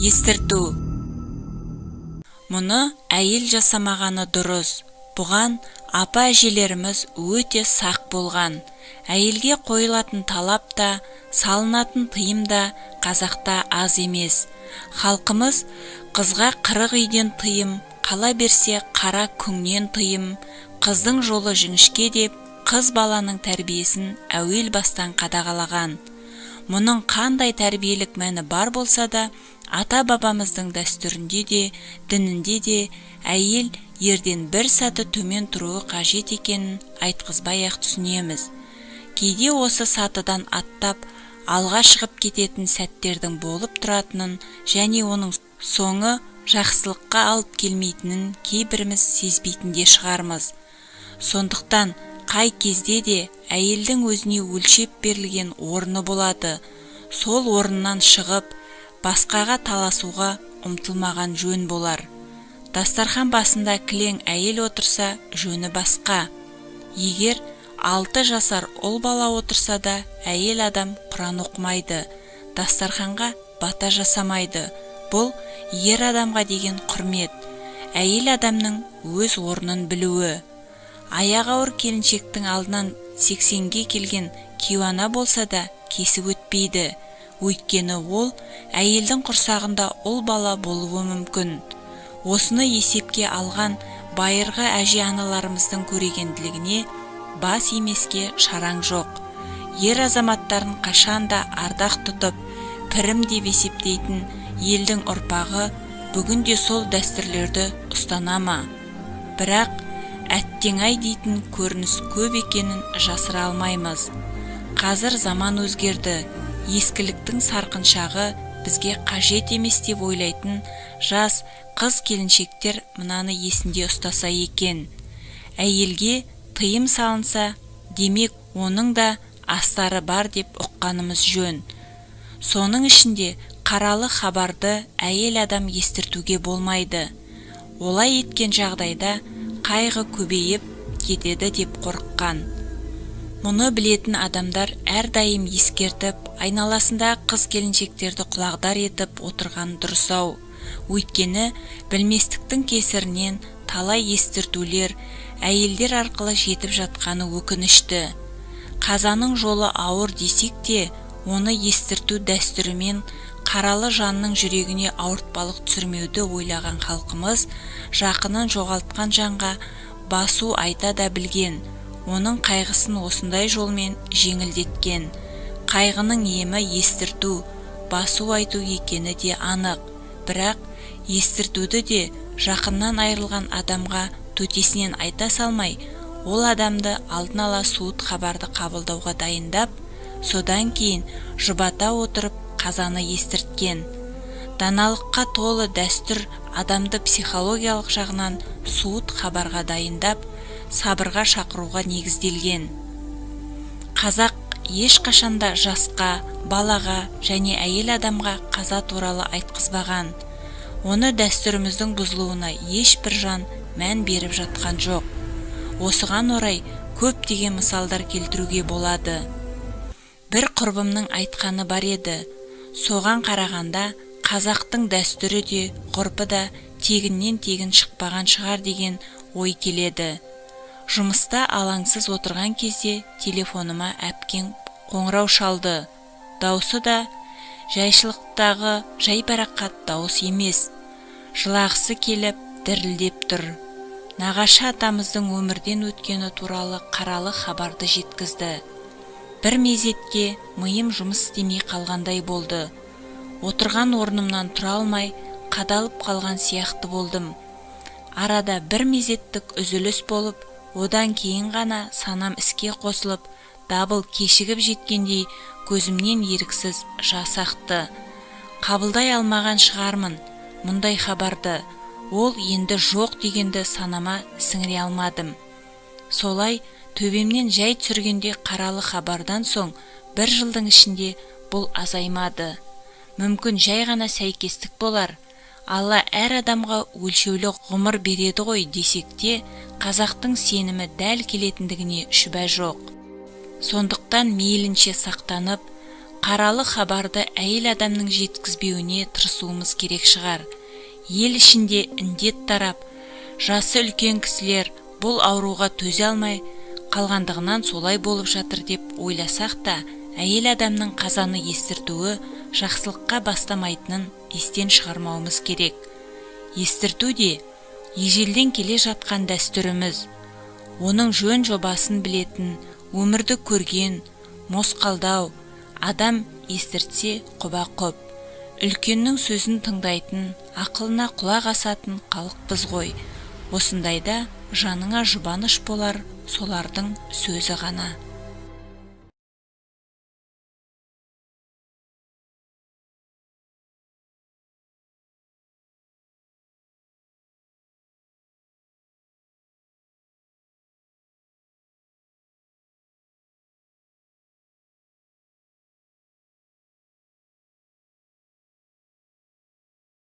Естірту. Мұны әйел жасамағаны дұрыс. Бұған апа-әжелеріміз өте сақ болған. Әйелге қойылатын талап та, салынатын тыйым да қазақта аз емес. Халқымыз қызға 40 үйден тыйым, қала берсе қара күңнен тыйым, қыздың жолы жіңішке деп қыз баланың тәрбиесін әуел бастан қадағалаған. Мұның қандай тәрбиелік мәні бар болса да, ата-бабамыздың дәстүрінде де, дінінде де әйел ерден бір саты төмен тұруы қажет екенін айтқызбай-ақ түсінеміз. Кейде осы сатыдан аттап, алға шығып кететін сәттердің болып тұратынын және оның соңы жақсылыққа алып келмейтінін кейбіріміз сезбейтін де шығармыз. Сондықтан қай кезде де әйелдің өзіне өлшеп берілген орны болады. Сол орнынан шығып, басқаға таласуға ұмтылмаған жөн болар. Дастархан басында кілең әйел отырса, жөні басқа. Егер 6 жасар ұл бала отырса да, әйел адам Құран оқымайды, дастарханға бата жасамайды. Бұл ер адамға деген құрмет, әйел адамның өз орнын білуі. Аяғы ауыр келіншектің алдынан 80-ге келген кейуана болса да кесіп өтпейді. Өйткені ол әйелдің құрсағында ұл бала болуы мүмкін. Осыны есепке алған байырғы әже аналарымыздың көрегенділігіне бас емеске шараң жоқ. Ер азаматтарын қашанда ардақ тұтып, пірім деп есептейтін елдің ұрпағы бүгінде сол дәстүрлерді ұстана ма? Бірақ әттең-ай дейтін көрініс көп екенін жасыра алмаймыз. Қазір заман өзгерді, ескіліктің сарқыншағы бізге қажет емес деп ойлайтын жас қыз келіншектер мынаны есінде ұстаса екен. Әйелге тыйым салынса, демек оның да астары бар деп ұққанымыз жөн. Соның ішінде қаралы хабарды әйел адам естіртуге болмайды. Олай еткен жағдайда қайғы көбейіп кетеді деп қорыққан. Мұны білетін адамдар әрдайым ескертіп, айналасында қыз келіншектерді құлағдар етіп отырған дұрыс-ау. Өйткені білместіктің кесірінен талай естіртулер әйелдер арқылы жетіп жатқаны өкінішті. Қазаның жолы ауыр десек те, оны естірту дәстүрімен қаралы жанның жүрегіне ауыртпалық түсірмеуді ойлаған халқымыз жақынын жоғалтқан жанға басу айта да білген, оның қайғысын осындай жолмен жеңілдеткен. Қайғының емі естірту, басу айту екені де анық. Бірақ естіртуді де жақыннан айырылған адамға төтесінен айта салмай, ол адамды алдын ала суыт хабарды қабылдауға дайындап, содан кейін жұбата отырып қазаны естірткен. Даналыққа толы дәстүр адамды психологиялық жағынан суыт хабарға дайындап, сабырға шақыруға негізделген. Қазақ ешқашанда жасқа, балаға және әйел адамға қаза туралы айтқызбаған. Оны дәстүріміздің бұзылуына ешбір жан мән беріп жатқан жоқ. Осыған орай көптеген мысалдар келтіруге болады. Бір құрбымның айтқаны бар еді. Соған қарағанда қазақтың дәстүрі де, ғұрпы да тегіннен тегін шықпаған шығар деген ой келеді. Жұмыста алаңсыз отырған кезде телефоныма әпкең қоңырау шалды. Даусы да жайшылықтағы жайбарақат дауыс емес. Жылағысы келіп, дірілдеп тұр. Нағашы атамыздың өмірден өткені туралы қаралы хабарды жеткізді. Бір мезетке миым жұмыс істемей қалғандай болды. Отырған орнымнан тұра алмай, қадалып қалған сияқты болдым. Арада бір мезеттік үзіліс болып, одан кейін ғана санам іске қосылып, дабыл кешігіп жеткендей көзімнен еріксіз жас ақты. Қабылдай алмаған шығармын мұндай хабарды. Ол енді жоқ дегенді санама сіңіре алмадым. Солай төбемнен жай түсіргенде қаралы хабардан соң бір жылдың ішінде бұл азаймады. Мүмкін жай ғана сәйкестік болар. Алла әр адамға өлшеулі ғұмыр береді ғой десек те, қазақтың сенімі дәл келетіндігіне шүбә жоқ. Сондықтан мейлінше сақтанып, қаралы хабарды әйел адамның жеткізбеуіне тырысуымыз керек шығар. Ел ішінде індет тарап, жасы үлкен кісілер бұл ауруға төзе алмай қалғандығынан солай болып жатыр деп ойласақ та, әйел адамның қазаны естіртуі жақсылыққа бастамайтынын естен шығармауымыз керек. Естірту де ежелден келе жатқан дәстүріміз. Оның жөн-жобасын білетін, өмірді көрген, мосқалдау адам естіртсе құба-құп. Үлкеннің сөзін тыңдайтын, ақылына құлақ асатын халықпыз ғой. Осындайда жаныңа жұбаныш болар солардың сөзі ғана.